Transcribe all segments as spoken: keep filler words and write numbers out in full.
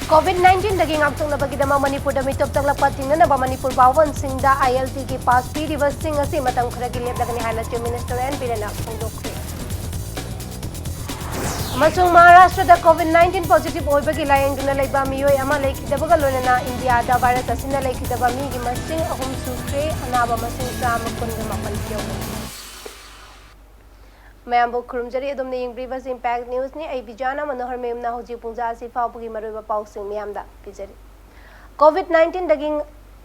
COVID nineteen ꯗꯒꯤ ꯉꯥꯛꯊꯣꯛꯅꯕꯒꯤꯗꯃꯛ ꯃꯅꯤꯄꯨꯔꯗ ꯃꯤꯇꯣꯞ ꯆꯪꯂꯛꯄ ꯊꯤꯡꯅꯅꯕ ꯃꯅꯤꯄꯨꯔ ꯚꯥꯕꯟꯁꯤꯡꯗ ILP ꯒꯤ pass ꯄꯤꯔꯤꯕꯁꯤꯡ ꯑꯁꯤ ꯃꯇꯝ ꯈꯔꯒꯤ ꯂꯦꯞꯂꯒꯅꯤ ꯍꯥꯏꯅ Chief Minister N ꯕꯤꯔꯦꯟꯅ ꯐꯣꯡꯗꯣꯛꯈ꯭ꯔꯦ꯫ ꯑꯃꯁꯨꯡ ꯃꯍꯥꯔꯥꯁꯇ꯭ꯔꯗ COVID nineteen positive ꯑꯣꯏꯕꯒꯤ ꯂꯥꯌꯦꯡꯗꯨꯅ ꯂꯩꯕ ꯃꯤꯑꯣꯏ ꯑꯃ ꯂꯩꯈꯤꯗꯕꯒ ꯂꯣꯏꯅꯅ ꯏꯟꯗꯤꯌꯥꯗ virus ꯑꯁꯤꯅ ꯂꯩꯈꯤꯗꯕ ꯃꯤꯒꯤ ꯃꯁꯤꯡ ꯑꯍꯨꯝ ꯁꯨꯈ꯭ꯔꯦ, ꯑꯅꯥꯕ ꯃꯁꯤꯡ ꯆꯥꯝꯃ ꯀꯨꯟꯒ ꯃꯥꯄꯟ ꯌꯧꯔꯦ꯫ ꯃꯌꯥꯝꯕꯨ ꯈꯨꯔꯨꯝꯖꯔꯤ꯫ ꯑꯗꯣꯝꯅ ꯌꯦꯡꯕꯤꯔꯤꯕꯁꯤ Impact News ꯅꯤ꯫ ꯑꯩ ꯕꯤꯖꯥꯅ ꯃꯅꯣꯍꯔ ꯃꯌꯨꯝꯅ ꯍꯧꯖꯤꯛ ꯄꯨꯡ ꯇꯔꯥ ꯑꯁꯤ ꯐꯥꯎꯕꯒꯤ ꯃꯔꯨꯑꯣꯏꯕ ꯄꯥꯎꯁꯤꯡ ꯃꯤꯌꯥꯝꯗ ꯄꯤꯖꯔꯤ꯫ COVID nineteen ꯗꯒꯤ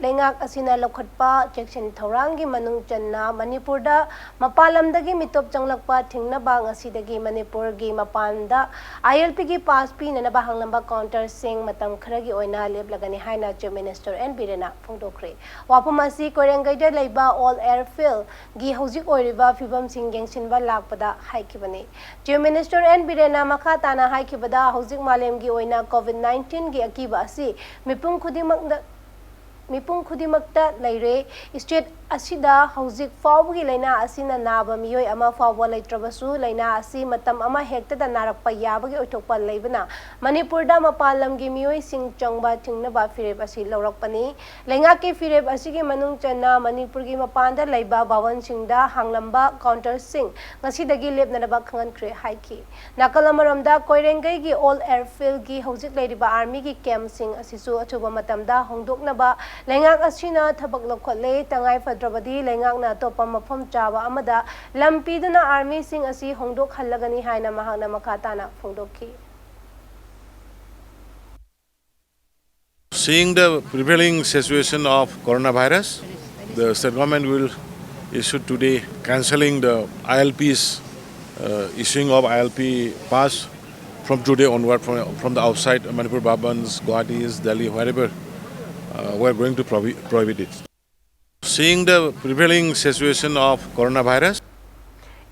ꯂꯩꯉꯥꯛ ꯑꯁꯤꯅ ꯂꯧꯈꯠꯄ ꯆꯦꯛꯁꯤꯟ ꯊꯧꯔꯥꯡꯒꯤ ꯃꯅꯨꯡ ꯆꯟꯅ ꯃꯅꯤꯄꯨꯔꯗ ꯃꯄꯥꯟ ꯂꯝꯗꯒꯤ ꯃꯤꯇꯣꯞ ꯆꯪꯂꯛꯄ ꯊꯤꯡꯅꯕ ꯉꯁꯤꯗꯒꯤ ꯃꯅꯤꯄꯨꯔꯒꯤ ꯃꯄꯥꯟꯗ ILP ꯒꯤ pass ꯄꯤꯅꯅꯕ ꯍꯥꯡꯂꯝꯕ counter ꯁꯤꯡ ꯃꯇꯝ ꯈꯔꯒꯤ ꯑꯣꯏꯅ ꯂꯦꯞꯂꯒꯅꯤ ꯍꯥꯏꯅ Chief Minister N ꯕꯤꯔꯦꯟꯅ ꯐꯣꯡꯗꯣꯛꯈ꯭ꯔꯦ꯫ ꯋꯥꯐꯝ ꯑꯁꯤ ꯀꯣꯏꯔꯦꯡꯒꯩꯗ ꯂꯩꯕ Old Airfield ꯒꯤ ꯍꯧꯖꯤꯛ ꯑꯣꯏꯔꯤꯕ ꯐꯤꯕꯝꯁꯤꯡ ꯌꯦꯡꯁꯤꯟꯕ ꯂꯥꯛꯄꯗ ꯍꯥꯏꯈꯤꯕꯅꯤ꯫ Chief Minister N ꯕꯤꯔꯦꯟꯅ ꯃꯈꯥ ꯇꯥꯅ ꯍꯥꯏꯈꯤꯕꯗ, ꯍꯧꯖꯤꯛ ꯃꯥꯂꯦꯝꯒꯤ ꯑꯣꯏꯅ COVID nineteen ꯒꯤ ꯑꯀꯤꯕ ꯑꯁꯤ ꯃꯤꯄꯨꯝ ꯈꯨꯗꯤꯡꯃꯛꯅ, ꯃꯤꯄꯨꯝ ꯈꯨꯗꯤꯡꯃꯛꯇ ꯂꯩꯔꯦ꯫ State ꯑꯁꯤꯗ ꯍꯧꯖꯤꯛ ꯐꯥꯎꯕꯒꯤ ꯂꯥꯏꯅꯥ ꯑꯁꯤꯅ ꯅꯥꯕ ꯃꯤꯑꯣꯏ ꯑꯃ ꯐꯥꯎꯕ ꯂꯩꯇ꯭ꯔꯕꯁꯨ, ꯂꯥꯏꯅꯥ ꯑꯁꯤ ꯃꯇꯝ ꯑꯃ ꯍꯦꯛꯇꯗ ꯅꯥꯔꯛꯄ ꯌꯥꯕꯒꯤ ꯑꯣꯏꯊꯣꯛꯄ ꯂꯩꯕꯅ ꯃꯅꯤꯄꯨꯔꯗ ꯃꯄꯥꯟ ꯂꯝꯒꯤ ꯃꯤꯑꯣꯏꯁꯤꯡ ꯆꯪꯕ ꯊꯤꯡꯅꯕ ꯐꯤꯔꯦꯞ ꯑꯁꯤ ꯂꯧꯔꯛꯄꯅꯤ꯫ ꯂꯩꯉꯥꯛꯀꯤ ꯐꯤꯔꯦꯞ ꯑꯁꯤꯒꯤ ꯃꯅꯨꯡ ꯆꯟꯅ ꯃꯅꯤꯄꯨꯔꯒꯤ ꯃꯄꯥꯟꯗ ꯂꯩꯕ ꯚꯥꯕꯟꯁꯤꯡꯗ ꯍꯥꯡꯂꯝꯕ counter ꯁꯤꯡ ꯉꯁꯤꯗꯒꯤ ꯂꯦꯞꯅꯅꯕ ꯈꯪꯍꯟꯈ꯭ꯔꯦ ꯍꯥꯏꯈꯤ꯫ ꯅꯥꯀꯜ ꯑꯃꯔꯣꯝꯗ, ꯀꯣꯏꯔꯦꯡꯒꯩꯒꯤ Old Airfield ꯒꯤ ꯍꯧꯖꯤꯛ ꯂꯩꯔꯤꯕ army ꯒꯤ camp ꯁꯤꯡ ꯑꯁꯤꯁꯨ ꯑꯊꯨꯕ ꯃꯇꯝꯗ ꯍꯣꯡꯗꯣꯛꯅꯕ ꯂꯩꯉꯥꯛ ꯑꯁꯤꯅ ꯊꯕꯛ ꯂꯧꯈꯠꯂꯦ꯫ ꯇꯉꯥꯏ ꯐꯗ꯭ꯔꯕꯗꯤ ꯂꯩꯉꯥꯛꯅ ꯑꯇꯣꯞꯄ ꯃꯐꯝ ꯆꯥꯕ ꯑꯃꯗ ꯂꯝ ꯄꯤꯗꯨꯅ army ꯁꯤꯡ ꯑꯁꯤ ꯍꯣꯡꯗꯣꯛꯍꯜꯂꯒꯅꯤ ꯍꯥꯏꯅ ꯃꯍꯥꯛꯅ ꯃꯈꯥ ꯇꯥꯅ ꯐꯣꯡꯗꯣꯛꯈꯤ꯫ Seeing the prevailing situation of coronavirus, the state government will issue today cancelling the ILPs, uh, issuing of ILP pass from today onward from, from the outside Manipur Bhavans, Guwahatis, Delhi, wherever, uh, we are going to prohi-, prohibit it. Seeing the prevailing situation of coronavirus,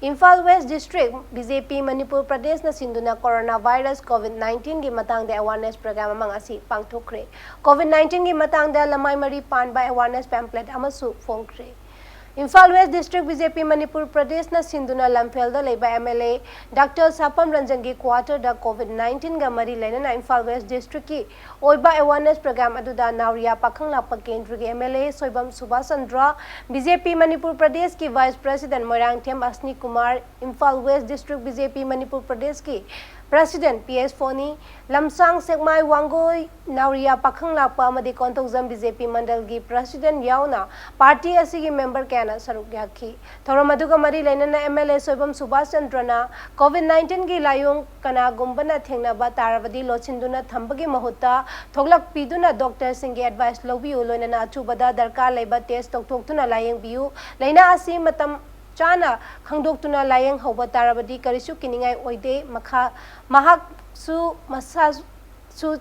Imphal West District, BJP Manipur Pradeshꯅ ꯁꯤꯟꯗꯨꯅ coronavirus COVID nineteen ꯒꯤ ꯃꯇꯥꯡꯗ awareness program ꯑꯃ ꯉꯁꯤ ꯄꯥꯡꯊꯣꯛꯈ꯭ꯔꯦ꯫ COVID nineteen ꯒꯤ ꯃꯇꯥꯡꯗ ꯂꯃꯥꯏ ꯃꯔꯤ ꯄꯥꯟꯕ awareness pamphlet ꯑꯃꯁꯨ ꯐꯣꯡꯈ꯭ꯔꯦ꯫ Imphal west district B J P Manipur ꯄ꯭ꯔꯗꯦꯁꯅ ꯁꯤꯟꯗꯨꯅ ꯂꯝꯐꯦꯜꯗ ꯂꯩꯕ M L A doctor Sapam ꯔꯟꯖꯟꯒꯤ ꯀ꯭ꯋꯥꯇꯔꯗ ꯀꯣꯚꯤꯗ ꯅꯥꯏꯟꯇꯤꯟꯒ ꯃꯔꯤ ꯂꯩꯅꯅ ꯏꯝꯐꯥꯜ ꯋꯦꯁ ꯗꯤꯁꯇ꯭ꯔꯤꯛꯀꯤ ꯑꯣꯏꯕ ꯑꯦꯋꯥꯔꯅꯦꯁ ꯄ꯭ꯔꯣꯒ꯭ꯔꯥꯝ ꯑꯗꯨꯗ ꯅꯥꯎꯔꯤꯌꯥ ꯄꯥꯈꯪꯂꯥꯛꯄ ꯀꯦꯟꯗ꯭ꯔꯒꯤ ꯑꯦꯝ ꯑꯦꯜ ꯑꯦ ꯁꯣꯏꯕꯝ ꯁꯨꯕꯥꯁ Chandra, B J P Manipur ꯄ꯭ꯔꯗꯦꯁꯀꯤ vice president Moirangthem Asani Kumar, Imphal west district B J P Manipur ꯄ꯭ꯔꯗꯦꯁꯀꯤ ꯄ꯭ꯔꯦꯁꯤꯗꯦꯟꯠ ꯄꯤ ꯑꯦꯁ ꯐꯣꯅꯤ, ꯂꯝꯁꯥꯡ ꯁꯦꯛꯃꯥꯏ ꯋꯥꯡꯒꯣꯏ ꯅꯥꯎꯔꯤꯌꯥ ꯄꯥꯈꯪꯂꯥꯛꯄ ꯑꯃꯗꯤ ꯀꯣꯟꯊꯧꯖꯝ ꯕꯤ ꯖꯦ ꯄꯤ ꯃꯟꯗꯜꯒꯤ ꯄ꯭ꯔꯦꯁꯤꯗꯦꯟꯠ ꯌꯥꯎꯅ ꯄꯥꯔꯇꯤ ꯑꯁꯤꯒꯤ ꯃꯦꯝꯕꯔ ꯀꯌꯥꯅ ꯁꯔꯨꯛ ꯌꯥꯈꯤ꯫ ꯊꯧꯔꯝ ꯑꯗꯨꯒ ꯃꯔꯤ ꯂꯩꯅꯅ ꯑꯦꯝ ꯑꯦꯜ ꯑꯦ ꯁꯣꯏꯕꯝ ꯁꯨꯕꯥꯁ ꯆꯟꯗ꯭ꯔꯅ ꯀꯣꯚꯤꯗ ꯅꯥꯏꯟꯇꯤꯟꯒꯤ ꯂꯥꯏꯑꯣꯡ ꯀꯅꯥꯒꯨꯝꯕꯅ ꯊꯦꯡꯅꯕ ꯇꯥꯔꯕꯗꯤ ꯂꯣꯠꯁꯤꯟꯗꯨꯅ ꯊꯝꯕꯒꯤ ꯃꯍꯨꯠꯇ ꯊꯣꯛꯂꯛꯄꯤꯗꯨꯅ ꯗꯣꯛꯇꯔꯁꯤꯡꯒꯤ ꯑꯦꯗꯚꯥꯏꯁ ꯂꯧꯕꯤꯌꯨ, ꯂꯣꯏꯅꯅ ꯑꯆꯨꯕꯗ ꯗꯔꯀꯥꯔ ꯂꯩꯕ ꯇꯦꯁ ꯇꯧꯊꯣꯛꯇꯨꯅ ꯂꯥꯌꯦꯡꯕꯤꯌꯨ꯫ ꯂꯥꯏꯅꯥ ꯑꯁꯤ ꯃꯇꯝ ꯆꯥꯅ ꯈꯪꯗꯣꯛꯇꯨꯅ ꯂꯥꯌꯦꯡꯍꯧꯕ ꯇꯥꯔꯕꯗꯤ ꯀꯔꯤꯁꯨ ꯀꯤꯅꯤꯡꯉꯥꯏ ꯑꯣꯏꯗꯦ꯫ ꯃꯈꯥ ꯃꯍꯥꯛꯁꯨ ꯃꯁꯥꯁꯨ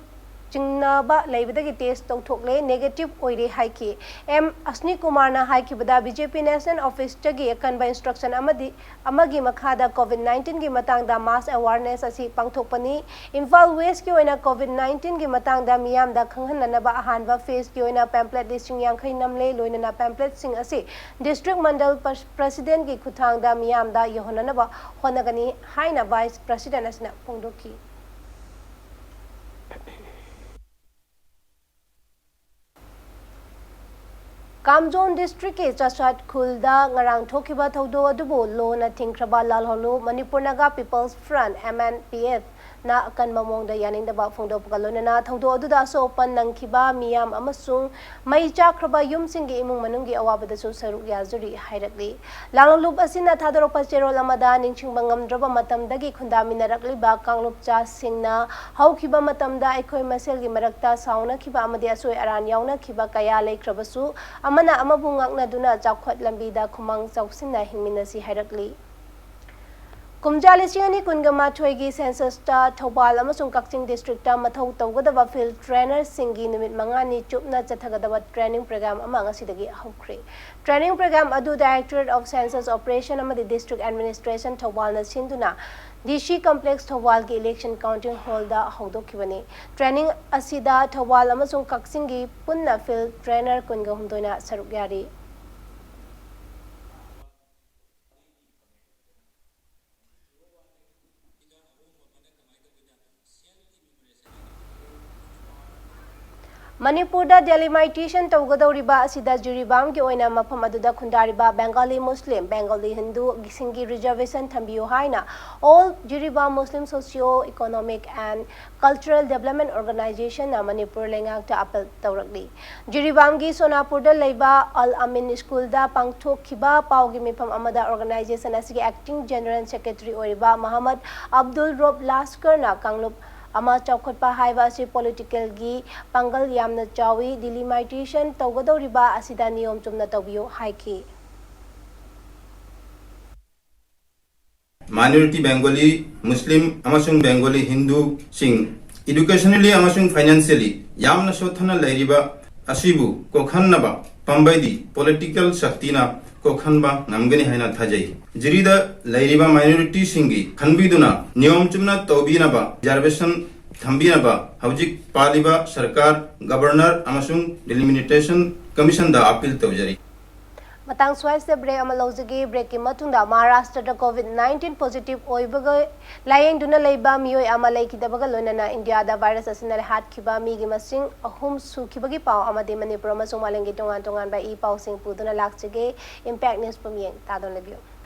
ꯆꯤꯡꯅꯕ ꯂꯩꯕꯗꯒꯤ ꯇꯦꯁ ꯇꯧꯊꯣꯛꯂꯦ, ꯅꯦꯒꯦꯇꯤꯚ ꯑꯣꯏꯔꯦ ꯍꯥꯏꯈꯤ꯫ ꯑꯦꯝ ꯑꯁꯅꯤ ꯀꯨꯃꯥꯔꯅ ꯍꯥꯏꯈꯤꯕꯗ, ꯕꯤ ꯖꯦ ꯄꯤ ꯅꯦꯁꯅꯦꯜ ꯑꯣꯐꯤꯁꯇꯒꯤ ꯑꯀꯟꯕ ꯏꯟꯁꯇ꯭ꯔꯛꯁꯟ ꯑꯃꯗꯤ ꯑꯃꯒꯤ ꯃꯈꯥꯗ ꯀꯣꯚꯤꯗ ꯅꯥꯏꯟꯇꯤꯟꯒꯤ ꯃꯇꯥꯡꯗ ꯃꯥꯁ ꯑꯦꯋꯥꯔꯅꯦꯁ ꯑꯁꯤ ꯄꯥꯡꯊꯣꯛꯄꯅꯤ꯫ ꯏꯝꯐꯥꯜ ꯋꯦꯁꯀꯤ ꯑꯣꯏꯅ ꯀꯣꯚꯤꯗ ꯅꯥꯏꯟꯇꯤꯟꯒꯤ ꯃꯇꯥꯡꯗ ꯃꯤꯌꯥꯝꯗ ꯈꯪꯍꯟꯅꯅꯕ ꯑꯍꯥꯟꯕ ꯐꯦꯖꯀꯤ ꯑꯣꯏꯅ ꯄꯦꯝꯄ꯭ꯂꯦꯠ ꯂꯤꯁꯤꯡ ꯌꯥꯡꯈꯩ ꯅꯝꯂꯦ꯫ ꯂꯣꯏꯅꯅ ꯄꯦꯝꯄ꯭ꯂꯦꯠꯁꯤꯡ ꯑꯁꯤ ꯗꯤꯁꯇ꯭ꯔꯤꯛ ꯃꯟꯗꯜ ꯄ꯭ꯔ-, ꯄ꯭ꯔꯁꯤꯗꯦꯟꯒꯤ ꯈꯨꯠꯊꯥꯡꯗ ꯃꯤꯌꯥꯝꯗ ꯌꯧꯍꯟꯅꯅꯕ ꯍꯣꯠꯅꯒꯅꯤ ꯍꯥꯏꯅ ꯚꯥꯏꯁ ꯄ꯭ꯔꯁꯤꯗꯦꯟ ꯑꯁꯤꯅ ꯐꯣꯡꯗꯣꯛꯈꯤ꯫ ꯀꯥꯝꯖꯣꯟ ꯗꯤꯁꯇ꯭ꯔꯤꯛꯀꯤ ꯆꯥꯁꯥꯠ ꯈꯨꯜꯗ ꯉꯔꯥꯡ ꯊꯣꯛꯈꯤꯕ ꯊꯧꯗꯣꯛ ꯑꯗꯨꯕꯨ ꯂꯣꯅ ꯊꯤꯡꯈ꯭ꯔꯕ ꯂꯥꯜꯍꯧꯂꯨꯞ Manipur Naga people's front, M N P F, ꯅ ꯑꯀꯟꯕ ꯃꯑꯣꯡꯗ ꯌꯥꯅꯤꯡꯗꯕ ꯐꯣꯡꯗꯣꯛꯄꯒ ꯂꯣꯏꯅꯅ ꯊꯧꯗꯣꯛ ꯑꯗꯨꯗ ꯑꯁꯣꯛ ꯑꯄꯟ ꯅꯪꯈꯤꯕ ꯃꯤꯌꯥꯝ ꯑꯃꯁꯨꯡ ꯃꯩ ꯆꯥꯛꯈ꯭ꯔꯕ ꯌꯨꯝꯁꯤꯡꯒꯤ ꯏꯃꯨꯡ ꯃꯅꯨꯡꯒꯤ ꯑꯋꯥꯕꯗꯁꯨ ꯁꯔꯨꯛ ꯌꯥꯖꯔꯤ ꯍꯥꯏꯔꯛꯂꯤ꯫ ꯂꯥꯜꯍꯧꯂꯨꯞ ꯑꯁꯤꯅ ꯊꯥꯗꯣꯔꯛꯄ ꯆꯦꯔꯣꯜ ꯑꯃꯗ ꯅꯤꯡꯁꯤꯡꯕ ꯉꯝꯗ꯭ꯔꯕ ꯃꯇꯝꯗꯒꯤ ꯈꯨꯟꯗꯥꯃꯤꯟꯅꯔꯛꯂꯤꯕ ꯀꯥꯡꯂꯨꯞ ꯆꯥꯁꯤꯡꯅ ꯍꯧꯈꯤꯕ ꯃꯇꯝꯗ ꯑꯩꯈꯣꯏ ꯃꯁꯦꯜꯒꯤ ꯃꯔꯛꯇ ꯁꯥꯎꯅꯈꯤꯕ ꯑꯃꯗꯤ ꯑꯁꯣꯏ ꯑꯔꯥꯟ ꯌꯥꯎꯅꯈꯤꯕ ꯀꯌꯥ ꯂꯩꯈ꯭ꯔꯕꯁꯨ, ꯑꯃꯅ ꯑꯃꯕꯨ ꯉꯥꯛꯅꯗꯨꯅ ꯆꯥꯎꯈꯠ ꯂꯝꯕꯤꯗ ꯈꯨꯃꯥꯡ ꯆꯥꯎꯁꯤꯟꯅ ꯍꯤꯡꯃꯤꯟꯅꯁꯤ ꯍꯥꯏꯔꯛꯂꯤ꯫ ꯀꯨꯝꯖꯥ ꯂꯤꯁꯤꯡ ꯑꯅꯤ ꯀꯨꯟꯒ ꯃꯥꯊꯣꯏꯒꯤ ꯁꯦꯟꯁꯁꯇ ꯊꯧꯕꯥꯜ ꯑꯃꯁꯨꯡ ꯀꯛꯆꯤꯡ ꯗꯤꯁꯇ꯭ꯔꯤꯛꯇ ꯃꯊꯧ ꯇꯧꯒꯗꯕ ꯐꯤꯜꯗ ꯇ꯭ꯔꯦꯅꯔꯁꯤꯡꯒꯤ ꯅꯨꯃꯤꯠ ꯃꯉꯥꯅꯤ ꯆꯨꯞꯅ ꯆꯠꯊꯒꯗꯕ ꯇ꯭ꯔꯦꯅꯤꯡ ꯄ꯭ꯔꯣꯒ꯭ꯔꯥꯝ ꯑꯃ ꯉꯁꯤꯗꯒꯤ ꯍꯧꯈ꯭ꯔꯦ꯫ ꯇ꯭ꯔꯦꯅꯤꯡ ꯄ꯭ꯔꯣꯒ꯭ꯔꯥꯝ ꯑꯗꯨ ꯗꯥꯏꯔꯦꯛꯇꯣꯔꯦꯠ ꯑꯣꯐ ꯁꯦꯟꯁꯁ ꯑꯣꯄꯔꯦꯁꯟ ꯑꯃꯗꯤ ꯗꯤꯁꯇ꯭ꯔꯤꯛ ꯑꯦꯗꯃꯤꯅꯤꯁꯇ꯭ꯔꯦꯁꯟ ꯊꯧꯕꯥꯜꯅ ꯁꯤꯟꯗꯨꯅ ꯗꯤ ꯁꯤ ꯀꯝꯄ꯭ꯂꯦꯛꯁ ꯊꯧꯕꯥꯜꯒꯤ ꯏꯂꯦꯛꯁꯟ ꯀꯥꯎꯟꯇꯤꯡ ꯍꯣꯜꯗ ꯍꯧꯗꯣꯛꯈꯤꯕꯅꯤ꯫ ꯇ꯭ꯔꯦꯅꯤꯡ ꯑꯁꯤꯗ ꯊꯧꯕꯥꯜ ꯑꯃꯁꯨꯡ ꯀꯛꯆꯤꯡꯒꯤ ꯄꯨꯟꯅ ꯐꯤꯜꯗ ꯇ꯭ꯔꯦꯅꯔ ꯀꯨꯟꯒ ꯍꯨꯝꯗꯣꯏꯅ ꯁꯔꯨꯛ ꯌꯥꯔꯤ꯫ ꯃꯅꯤꯄꯨꯔꯗ ꯗꯦꯂꯤꯃꯥꯏꯇꯦꯁꯟ ꯇꯧꯒꯗꯧꯔꯤꯕ ꯑꯁꯤꯗ ꯖꯤꯔꯤꯕꯥꯝꯒꯤ ꯑꯣꯏꯅ ꯃꯐꯝ ꯑꯗꯨꯗ ꯈꯨꯟꯗꯥꯔꯤꯕ ꯕꯦꯡꯒꯥꯂꯤ ꯃꯨꯁꯂꯤꯝ, ꯕꯦꯡꯒꯥꯂꯤ ꯍꯤꯟꯗꯨꯁꯤꯡꯒꯤ ꯔꯤꯖꯔꯕꯦꯁꯟ ꯊꯝꯕꯤꯌꯨ ꯍꯥꯏꯅ all Jiribam muslim socio economic and cultural development ꯑꯣꯔꯒꯅꯥꯏꯖꯦꯁꯟꯅ ꯃꯅꯤꯄꯨꯔ ꯂꯩꯉꯥꯛꯇ ꯑꯄꯤꯜ ꯇꯧꯔꯛꯂꯤ꯫ ꯖꯤꯔꯤꯕꯥꯝꯒꯤ ꯁꯣꯅꯥꯄꯨꯔꯗ ꯂꯩꯕ ꯑꯜ ꯑꯃꯤꯟ ꯁ꯭ꯀꯨꯜꯗ ꯄꯥꯡꯊꯣꯛꯈꯤꯕ ꯄꯥꯎꯒꯤ ꯃꯤꯐꯝ ꯑꯃꯗ ꯑꯣꯔꯒꯅꯥꯏꯖꯦꯁꯟ ꯑꯁꯤꯒꯤ ꯑꯦꯛꯇꯤꯡ ꯖꯦꯅꯔꯦꯜ ꯁꯦꯀ꯭ꯔꯦꯇꯔꯤ ꯑꯣꯏꯔꯤꯕ ꯃꯍꯃꯗ ꯑꯕꯗꯨꯜ ꯔꯣꯕ ꯂꯥꯁꯀꯔꯅ ꯀꯥꯡꯂꯨꯞ ꯑꯃ ꯆꯥꯎꯈꯠꯄ ꯍꯥꯏꯕ ꯑꯁꯤ ꯄꯣꯂꯤꯇꯤꯀꯦꯜꯒꯤ ꯄꯥꯡꯒꯜ ꯌꯥꯝꯅ ꯆꯥꯎꯏ, ꯗꯤꯂꯤꯃꯥꯏꯇꯦꯁꯟ ꯇꯧꯒꯗꯧꯔꯤꯕ ꯑꯁꯤꯗ ꯅꯤꯌꯣꯝ ꯆꯨꯝꯅ ꯇꯧꯕꯤꯌꯨ ꯍꯥꯏꯈꯤ꯫ Minority Bengali, Muslim ꯑꯃꯁꯨꯡ Bengali ꯍꯤꯟꯗꯨꯁꯤꯡ educationally ꯑꯃꯁꯨꯡ financially ꯌꯥꯝꯅ ꯁꯣꯠꯊꯅ ꯂꯩꯔꯤꯕ ꯑꯁꯤꯕꯨ ꯀꯣꯛꯍꯟꯅꯕ ꯄꯥꯝꯕꯩꯗꯤ political ꯁꯛꯇꯤꯅ ꯀꯣꯛꯍꯟꯕ ꯉꯝꯒꯅꯤ ꯍꯥꯏꯅ ꯊꯥꯖꯩ꯫ ꯖꯤꯔꯤꯗ ꯂꯩꯔꯤꯕ minorityꯁꯤꯡꯒꯤ ꯈꯟꯕꯤꯗꯨꯅ ꯅꯤꯌꯣꯝ ꯆꯨꯝꯅ ꯇꯧꯕꯤꯅꯕ reservation ꯊꯝꯕꯤꯅꯕ ꯍꯧꯖꯤꯛ ꯄꯥꯜꯂꯤꯕ ꯁꯔꯀꯥꯔ, ꯒꯕꯔꯅꯔ ꯑꯃꯁꯨꯡ ꯗꯤꯂꯤꯃꯤꯇꯦꯁꯟ ꯀꯃꯤꯁꯟꯗ ꯑꯄꯤꯜ ꯇꯧꯖꯔꯤ꯫ ꯃꯇꯥꯡ ꯁ꯭ꯋꯥꯏꯁꯤꯗ ꯕ꯭ꯔꯦꯛ ꯑꯃ ꯂꯧꯖꯒꯦ꯫ ꯕ꯭ꯔꯦꯛꯀꯤ ꯃꯇꯨꯡꯗ ꯃꯍꯥꯔꯥꯁꯇ꯭ꯔꯗ ꯀꯣꯚꯤꯗ ꯅꯥꯏꯟꯇꯤꯟ ꯄꯣꯖꯤꯇꯤꯚ ꯑꯣꯏꯕꯒ ꯂꯥꯌꯦꯡꯗꯨꯅ ꯂꯩꯕ ꯃꯤꯑꯣꯏ ꯑꯃ ꯂꯩꯈꯤꯗꯕꯒ ꯂꯣꯏꯅꯅ ꯏꯟꯗꯤꯌꯥꯗ ꯚꯥꯏꯔꯁ ꯑꯁꯤꯅ ꯍꯥꯠꯈꯤꯕ ꯃꯤꯒꯤ ꯃꯁꯤꯡ ꯑꯍꯨꯝ ꯁꯨꯈꯤꯕꯒꯤ ꯄꯥꯎ ꯑꯃꯗꯤ ꯃꯅꯤꯄꯨꯔ ꯑꯃꯁꯨꯡ ꯃꯥꯂꯦꯝꯒꯤ ꯇꯣꯉꯥꯟ ꯇꯣꯉꯥꯟꯕ ꯏ ꯄꯥꯎꯁꯤꯡ ꯄꯨꯗꯨꯅ ꯂꯥꯛꯆꯒꯦ꯫ ꯏꯝꯄꯦꯛ ꯅ꯭ꯌꯨꯁ ꯄꯨꯝꯌꯦꯡ ꯇꯥꯗꯨꯅ ꯂꯩꯕꯤꯌꯨ꯫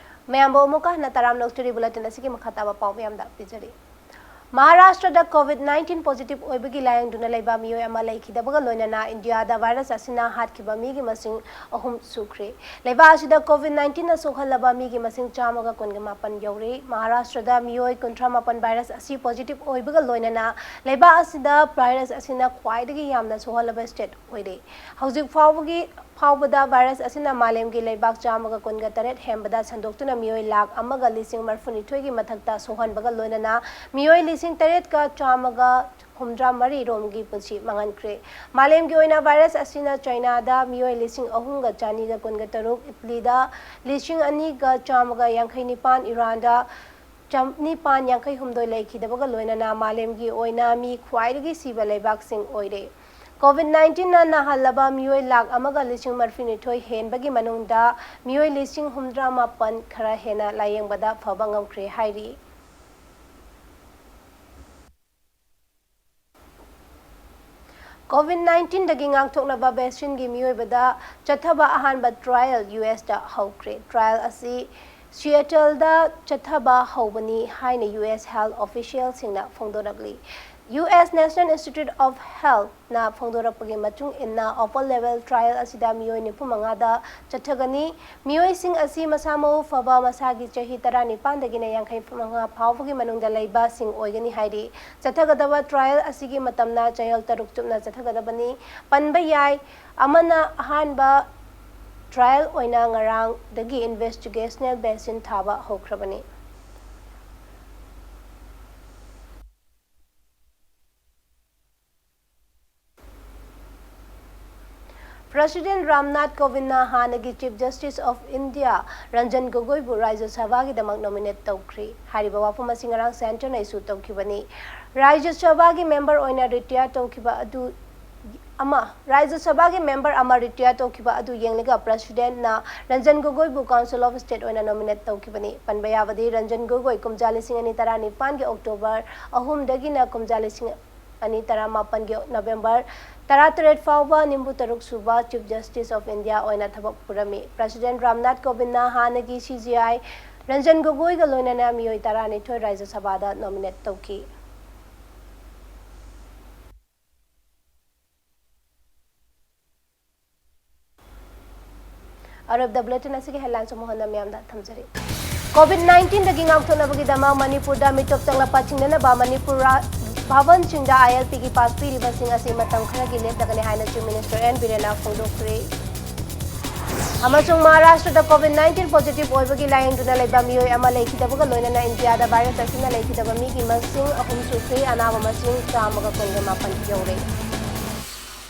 ꯃꯌꯥꯝꯕꯨ ꯑꯃꯨꯛꯀ ꯍꯟꯅ ꯇꯔꯥꯝꯅ ꯑꯣꯛꯆꯔꯤ꯫ ꯕꯨꯂꯦꯇꯤꯟ ꯑꯁꯤꯒꯤ ꯃꯈꯥ ꯇꯥꯕ ꯄꯥꯎ ꯃꯌꯥꯝꯗ ꯄꯤꯖꯔꯤ꯫ ꯃꯍꯥꯔꯥꯁꯇ꯭ꯔꯗ ꯀꯣꯚꯤꯗ ꯅꯥꯏꯟꯇꯤꯟ ꯄꯣꯖꯤꯇꯤꯚ ꯑꯣꯏꯕꯒꯤ ꯂꯥꯌꯦꯡꯗꯨꯅ ꯂꯩꯕ ꯃꯤꯑꯣꯏ ꯑꯃ ꯂꯩꯈꯤꯗꯕꯒ ꯂꯣꯏꯅꯅ ꯏꯟꯗꯤꯌꯥꯗ ꯚꯥꯏꯔꯁ ꯑꯁꯤꯅ ꯍꯥꯠꯈꯤꯕ ꯃꯤꯒꯤ ꯃꯁꯤꯡ ꯑꯍꯨꯝ ꯁꯨꯈ꯭ꯔꯦ꯫ ꯂꯩꯕꯥꯛ ꯑꯁꯤꯗ ꯀꯣꯚꯤꯗ ꯅꯥꯏꯟꯇꯤꯟꯅ ꯁꯣꯛꯍꯜꯂꯕ ꯃꯤꯒꯤ ꯃꯁꯤꯡ ꯆꯥꯝꯃꯒ ꯀꯨꯟꯒ ꯃꯥꯄꯟ ꯌꯧꯔꯦ꯫ ꯃꯍꯥꯔꯥꯁꯇ꯭ꯔꯗ ꯃꯤꯑꯣꯏ ꯀꯨꯟꯊ꯭ꯔꯥ ꯃꯥꯄꯟ ꯚꯥꯏꯔꯁ ꯑꯁꯤ ꯄꯣꯖꯤꯇꯤꯚ ꯑꯣꯏꯕꯒ ꯂꯣꯏꯅꯅ ꯂꯩꯕꯥꯛ ꯑꯁꯤꯗ ꯚꯥꯏꯔꯁ ꯑꯁꯤꯅ ꯈ꯭ꯋꯥꯏꯗꯒꯤ ꯌꯥꯝꯅ ꯁꯣꯛꯍꯜꯂꯕ ꯁ꯭ꯇꯦꯠ ꯑꯣꯏꯔꯦ꯫ ꯍꯧꯖꯤꯛ ꯐꯥꯎꯕꯒꯤ ꯐꯥꯎꯕꯗ ꯚꯥꯏꯔꯁ ꯑꯁꯤꯅ ꯃꯥꯂꯦꯝꯒꯤ ꯂꯩꯕꯥꯛ ꯆꯥꯝꯃꯒ ꯀꯨꯟꯒ ꯇꯔꯦꯠ ꯍꯦꯟꯕꯗ ꯁꯟꯗꯣꯛꯇꯨꯅ ꯃꯤꯑꯣꯏ ꯂꯥꯈ ꯑꯃꯒ ꯂꯤꯁꯤꯡ ꯃꯔꯤꯐꯨꯅꯤꯊꯣꯏꯒꯤ ꯃꯊꯛꯇ ꯁꯣꯛꯍꯟꯕꯒ ꯂꯣꯏꯅꯅ ꯃꯤꯑꯣꯏ ꯂꯤꯁꯤꯡ ꯇꯔꯦꯠꯀ ꯆꯥꯝꯃꯒ ꯍꯨꯝꯗ꯭ꯔꯥ ꯃꯔꯤ ꯔꯣꯝꯒꯤ ꯄꯨꯟꯁꯤ ꯃꯥꯡꯍꯟꯈ꯭ꯔꯦ꯫ ꯃꯥꯂꯦꯝꯒꯤ ꯑꯣꯏꯅ ꯚꯥꯏꯔꯁ ꯑꯁꯤꯅ ꯆꯥꯏꯅꯥꯗ ꯃꯤꯑꯣꯏ ꯂꯤꯁꯤꯡ ꯑꯍꯨꯝꯒ ꯆꯅꯤꯒ ꯀꯨꯟꯒ ꯇꯔꯨꯛ, ꯏꯇꯂꯤꯗ ꯂꯤꯁꯤꯡ ꯑꯅꯤꯒ ꯆꯥꯝꯃꯒ ꯌꯥꯡꯈꯩ ꯅꯤꯄꯥꯟ, ꯏꯔꯥꯟꯗ ꯆꯥꯝ-, ꯅꯤꯄꯥꯟ ꯌꯥꯡꯈꯩ ꯍꯨꯝꯗꯣꯏ ꯂꯩꯈꯤꯗꯕꯒ ꯂꯣꯏꯅꯅ ꯃꯥꯂꯦꯝꯒꯤ ꯑꯣꯏꯅ ꯃꯤ ꯈ꯭ꯋꯥꯏꯗꯒꯤ ꯁꯤꯕ ꯂꯩꯕꯥꯛꯁꯤꯡ ꯑꯣꯏꯔꯦ꯫ ꯀꯣꯚꯤꯗ ꯅꯥꯏꯟꯇꯤꯟꯅ ꯅꯥꯍꯜꯂꯕ ꯃꯤꯑꯣꯏ ꯂꯥꯈ ꯑꯃꯒ ꯂꯤꯁꯤꯡ ꯃꯔꯤꯐꯨꯅꯤꯊꯣꯏ ꯍꯦꯟꯕꯒꯤ ꯃꯅꯨꯡꯗ ꯃꯤꯑꯣꯏ ꯂꯤꯁꯤꯡ ꯍꯨꯝꯗ꯭ꯔꯥ ꯃꯥꯄꯟ ꯈꯔ ꯍꯦꯟꯅ ꯂꯥꯌꯦꯡꯕꯗ ꯐꯕ ꯉꯝꯈ꯭ꯔꯦ ꯍꯥꯏꯔꯤ꯫ COVID nineteenꯗꯒꯤ ꯉꯥꯛꯊꯣꯛꯅꯕ vaccineꯒꯤ ꯃꯤꯑꯣꯏꯕꯗ ꯆꯠꯊꯕ ꯑꯍꯥꯟꯕ trial USꯇ ꯍꯧꯈ꯭ꯔꯦ꯫ Trial ꯑꯁꯤ Seattleꯗ ꯆꯠꯊꯕ ꯍꯧꯕꯅꯤ ꯍꯥꯏꯅ US health officialꯁꯤꯡꯅ ꯐꯣꯡꯗꯣꯔꯛꯂꯤ꯫ US National Institute of Healthꯅ ꯐꯣꯡꯗꯣꯔꯛꯄꯒꯤ ꯃꯇꯨꯡ ꯏꯟꯅ, open label trial ꯑꯁꯤꯗ ꯃꯤꯑꯣꯏ ꯅꯤꯐꯨ ꯃꯉꯥꯗ ꯆꯠꯊꯒꯅꯤ꯫ ꯃꯤꯑꯣꯏꯁꯤꯡ ꯑꯁꯤ ꯃꯁꯥ ꯃꯎ ꯐꯕ, ꯃꯁꯥꯒꯤ ꯆꯍꯤ ꯇꯔꯥꯅꯤꯄꯥꯟꯗꯒꯤꯅ ꯌꯥꯡꯈꯩ ꯃꯉꯥ ꯐꯥꯎꯕꯒꯤ ꯃꯅꯨꯡꯗ ꯂꯩꯕꯁꯤꯡ ꯑꯣꯏꯒꯅꯤ ꯍꯥꯏꯔꯤ꯫ ꯆꯠꯊꯒꯗꯕ trial ꯑꯁꯤꯒꯤ ꯃꯇꯝꯅ ꯆꯌꯣꯜ ꯇꯔꯨꯛ ꯆꯨꯞꯅ ꯆꯠꯊꯒꯗꯕꯅꯤ꯫ ꯄꯟꯕ ꯌꯥꯏ, ꯑꯃꯅ ꯑꯍꯥꯟꯕ trial ꯑꯣꯏꯅ ꯉꯔꯥꯡꯗꯒꯤ investigational vaccine ꯊꯥꯕ ꯍꯧꯈ꯭ꯔꯕꯅꯤ꯫ President ꯔꯥꯝꯅꯥꯊ ꯀꯣꯕꯤꯟꯗꯅ ꯍꯥꯟꯅꯒꯤ Chief Justice of India Ranjan ꯒꯣꯒꯣꯏꯕꯨ ꯔꯥꯖ꯭ꯌ ꯁꯚꯥꯒꯤꯗꯃꯛ nominate ꯇꯧꯈ꯭ꯔꯤ꯫ ꯍꯥꯏꯔꯤꯕ ꯋꯥꯐꯝ ꯑꯁꯤ ꯉꯔꯥꯡ Senatꯅ issue ꯇꯧꯈꯤꯕꯅꯤ꯫ ꯔꯥꯖ꯭ꯌ ꯁꯚꯥꯒꯤ member ꯑꯣꯏꯅ retire ꯇꯧꯈꯤꯕ ꯑꯗꯨ ꯑꯃ, ꯔꯥꯖ꯭ꯌ ꯁꯚꯥꯒꯤ member ꯑꯃ retire ꯇꯧꯈꯤꯕ ꯑꯗꯨ ꯌꯦꯡꯂꯒ Presidentꯅ ꯔꯟꯖꯟ ꯒꯣꯒꯣꯏꯕꯨ Council of State ꯑꯣꯏꯅ nominate ꯇꯧꯈꯤꯕꯅꯤ꯫ ꯄꯟꯕ ꯌꯥꯕꯗꯤ, ꯔꯟꯖꯟ ꯒꯣꯒꯣꯏ ꯀꯨꯝꯖꯥ ꯂꯤꯁꯤꯡ ꯑꯅꯤ ꯇꯔꯥꯅꯤꯄꯥꯟꯒꯤ October ꯑꯍꯨꯝꯗꯒꯤꯅ ꯀꯨꯝꯖꯥ ꯂꯤꯁꯤꯡ ꯑꯅꯤ ꯇꯔꯥꯃꯥꯄꯟꯒꯤ November ꯇꯔꯥꯇꯔꯦꯠ ꯐꯥꯎꯕ ꯅꯤꯐꯨ ꯇꯔꯨꯛ ꯁꯨꯕ Chief Justice of India ꯑꯣꯏꯅ ꯊꯕꯛ ꯄꯨꯔꯝꯃꯤ꯫ President ꯔꯥꯝꯅꯥꯊ ꯀꯣꯕꯤꯟꯗꯅ ꯍꯥꯟꯅꯒꯤ CJI ꯔꯟꯖꯟ ꯒꯣꯒꯣꯏꯒ ꯂꯣꯏꯅꯅ ꯃꯤꯑꯣꯏ ꯇꯔꯥꯅꯤꯊꯣꯏ ꯔꯥꯖ꯭ꯌ ꯁꯚꯥꯗ nominate ꯇꯧꯈꯤ꯫ ꯑꯔꯣꯏꯕꯗ bulletin ꯑꯁꯤꯒꯤ headlines ꯑꯃꯨꯛ ꯍꯟꯅ ꯃꯤꯌꯥꯝꯗ ꯊꯝꯖꯔꯤ꯫ COVID nineteenꯗꯒꯤ ꯉꯥꯛꯊꯣꯛꯅꯕꯒꯤꯗꯃꯛ ꯃꯅꯤꯄꯨꯔꯗ ꯃꯤꯇꯣꯞ ꯆꯪꯂꯛꯄ ꯊꯤꯡꯅꯅꯕ ꯃꯅꯤꯄꯨꯔ ꯔꯥ-, ꯚꯥꯕꯟꯁꯤꯡꯗ ILPꯒꯤ pass ꯄꯤꯔꯤꯕꯁꯤꯡ ꯑꯁꯤ ꯃꯇꯝ ꯈꯔꯒꯤ ꯂꯦꯞꯂꯒꯅꯤ ꯍꯥꯏꯅ Chief Minister N ꯕꯤꯔꯦꯟꯅ ꯐꯣꯡꯗꯣꯛꯈ꯭ꯔꯦ꯫ ꯑꯃꯁꯨꯡ ꯃꯍꯥꯔꯥꯁꯇ꯭ꯔꯗ COVID nineteen positive ꯑꯣꯏꯕꯒꯤ ꯂꯥꯌꯦꯡꯗꯨꯅ ꯂꯩꯕ ꯃꯤꯑꯣꯏ ꯑꯃ ꯂꯩꯈꯤꯗꯕꯒ ꯂꯣꯏꯅꯅ ꯏꯟꯗꯤꯌꯥꯗ virus ꯑꯁꯤꯅ ꯂꯩꯈꯤꯗꯕ ꯃꯤꯒꯤ ꯃꯁꯤꯡ ꯑꯍꯨꯝ ꯁꯨꯈ꯭ꯔꯦ, ꯑꯅꯥꯕ ꯃꯁꯤꯡ ꯆꯥꯝꯃꯒ ꯀꯨꯟꯒ ꯃꯥꯄꯟ ꯌꯧꯔꯦ꯫